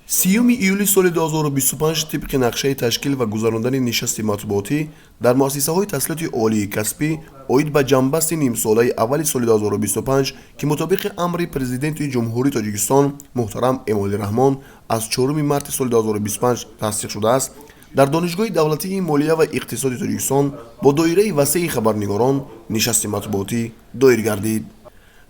3 июли соли 2025 тибқи нақшаи ташкил ва гузарондани нишасти матбуотӣ дар муассисаҳои таҳсилоти олии касбӣ оид ба ҷамъбасти нимсолаи аввали соли 2025, ки мутобиқи амри Президенти Ҷумҳурии Тоҷикистон муҳтарам Эмомалӣ Раҳмон аз 4 марти соли 2025 тасдиқ шудааст, дар Донишгоҳи давлатии молия ва иқтисоди Тоҷикистон бо доираи васеи хабарнигорон нишасти матбуотӣ доир гардид.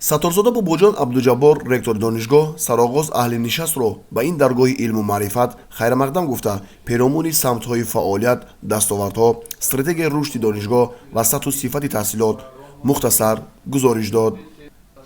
Сатторзода Бобоҷон Абдуҷаббор, ректори донишгоҳ, сароғоз аҳли нишастро ба ин даргоҳи илму маърифат хайрамақдам гуфта, перомуни самтҳои фаъолият, дастовардҳо, стратегияи рушди донишгоҳ ва сатҳу сифати таҳсилот мухтасар гузориш дод.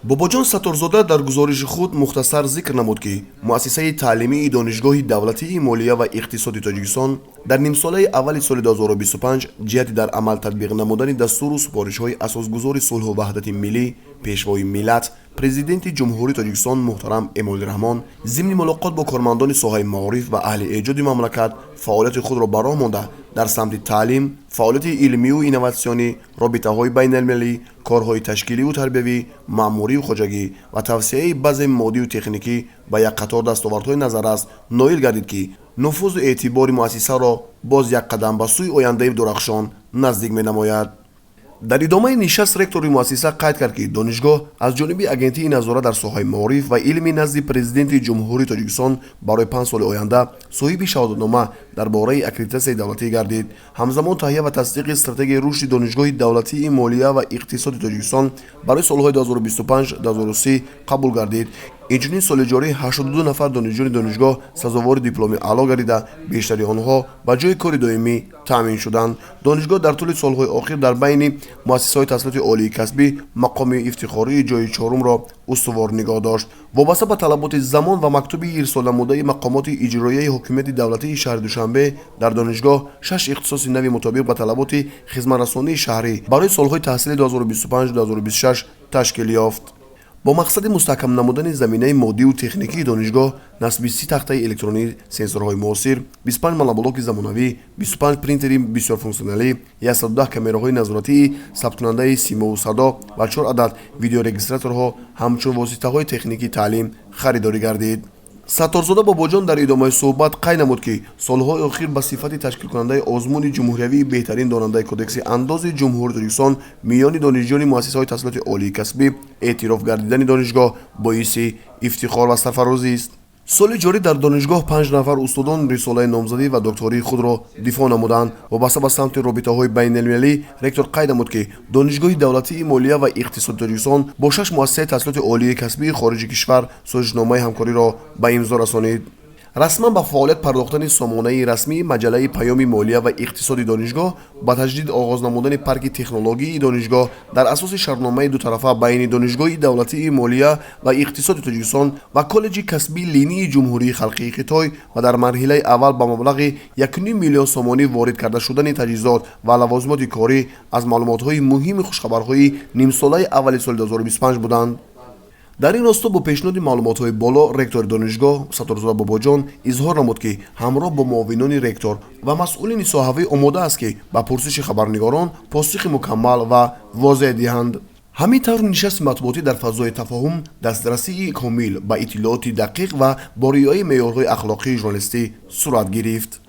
Бобоҷон Сатторзода дар гузориши худ мухтасар зикр намуд, ки муассисаи таълимии Донишгоҳи давлатии молия ва иқтисоди Тоҷикистон дар нимсолаи аввали соли 2025 ҷиҳати дар амал татбиқ намудани дастуру супоришҳои Асосгузори сулҳу ваҳдати миллӣ, Пешвои миллат, Президенти Ҷумҳурии Тоҷикистон муҳтарам Эмомалӣ Раҳмон зимни мулоқот бо кормандони соҳаи маориф ва аҳли эҷоди мамлакат фаъолияти худро ба роҳ монда, дар самти таълим, фаъолияти илмию инноватсионӣ, робитаҳои байналмилалӣ, корҳои ташкиливу тарбиявӣ, маъмурию хоҷагӣ ва тавсеаи базаи моддию техникӣ ба як қатор дастовардҳои назаррас ноил гардид, ки нуфузу эътибори муассисаро боз як қадам ба сӯи ояндаи дурахшон наздик менамояд. Дар идомаи нишаст ректори муассиса қайд кард, ки донишгоҳ аз ҷониби Агентии назорат дар соҳаи маориф ва илми назди Президенти Ҷумҳурии Тоҷикистон барои 5 соли оянда соҳиби шаҳодатнома дар бораи аккредитатсияи давлатӣ гардид. Ҳамзамон таҳия ва тасдиқи стратегияи рушди Донишгоҳи давлатии молия ва иқтисоди Тоҷикистон барои солҳои 2025-2030 қабул гардид. Инчунин соли ҷорӣ 82 нафар донишҷӯёни донишгоҳ сазовори дипломи аъло гардида, бештари онҳо ба ҷойи кори доимӣ таъмин шуданд. Донишгоҳ дар тӯли солҳои охир дар байни муассисаҳои таҳсилоти олии касбӣ мақоми ифтихории ҷойи чорумро устувор нигоҳ дошт. Вобаста ба талаботи замон ва мактуби ирсолнамудаи мақомоти иҷроияи ҳокимияти давлатии шаҳри Душанбе дар донишгоҳ шаш ихтисоси нави мутобиқ ба талаботи хизматрасонии шаҳрӣ барои солҳои таҳсили 2025-2026 ташкил ёфт. Бо мақсади мустаҳкам намудани заминаи моддиву техникии донишгоҳ насби 30 тахтаи электронӣ, сенсорҳои муосир, 25 малаблоки замонавӣ, 25 принтери бисёрфунксионалӣ, 110 камераҳои назоратии сабткунандаи симову садо ва чор адад видеорегистраторҳо ҳамчун воситаҳои техникии таълим харидорӣ гардид. Сатторзода Бобоҷон дар идомаи суҳбат қайд намуд, ки солҳои охир ба сифати ташкилкунандаи озмуни ҷумҳуриявии «Беҳтарин донандаи Кодекси андози Ҷумҳурии Тоҷикистон» миёни донишҷӯёни муассисаҳои таҳсилоти олии касбӣ эътироф гардидани донишгоҳ боиси ифтихор ва сарфарозист. Соли ҷорӣ дар донишгоҳ панҷ нафар устодон рисолаи номзадӣ ва доктории худро дифоъ намуданд. Вобаста ба самти робитаҳои байналмилалӣ ректор қайд намуд, ки Донишгоҳи давлатии молия ва иқтисоди Тоҷикистон бо шаш муассисаи таҳсилоти олии касбии хориҷи кишвар созишномаи ҳамкориро ба имзо расонид. Расман ба фаъолият пардохтани сомонаи расмии маҷаллаи «Паёми молия ва иқтисоди донишгоҳ», ба таҷдид оғоз намудани парки технологии донишгоҳ дар асоси шартномаи дутарафа байни Донишгоҳи давлатии молия ва иқтисоди Тоҷикистон ва Коллеҷи касбии Линии Ҷумҳурии Халқии Хитой ва дар марҳилаи аввал ба маблағи 1,5 миллион сомонӣ ворид карда шудани таҷҳизот ва лавозимоти корӣ аз маълумотҳои муҳими хушхабарҳои нимсолаи аввали соли 2025 буданд. Дар ин росто бо пешниҳоди маълумотҳои боло ректори донишгоҳ Сатторзода Бобоҷон изҳор намуд, ки ҳамроҳ бо муовинони ректор ва масъулини соҳавӣ омода аст, ки ба пурсиши хабарнигорон посухи мукаммал ва возеҳ диҳанд. Ҳамин тавр нишасти матбуотӣ дар фазои тафоҳум, дастрасии комил ба иттилооти дақиқ ва бо риояи меъёрҳои ахлоқии журналистӣ сурат гирифт.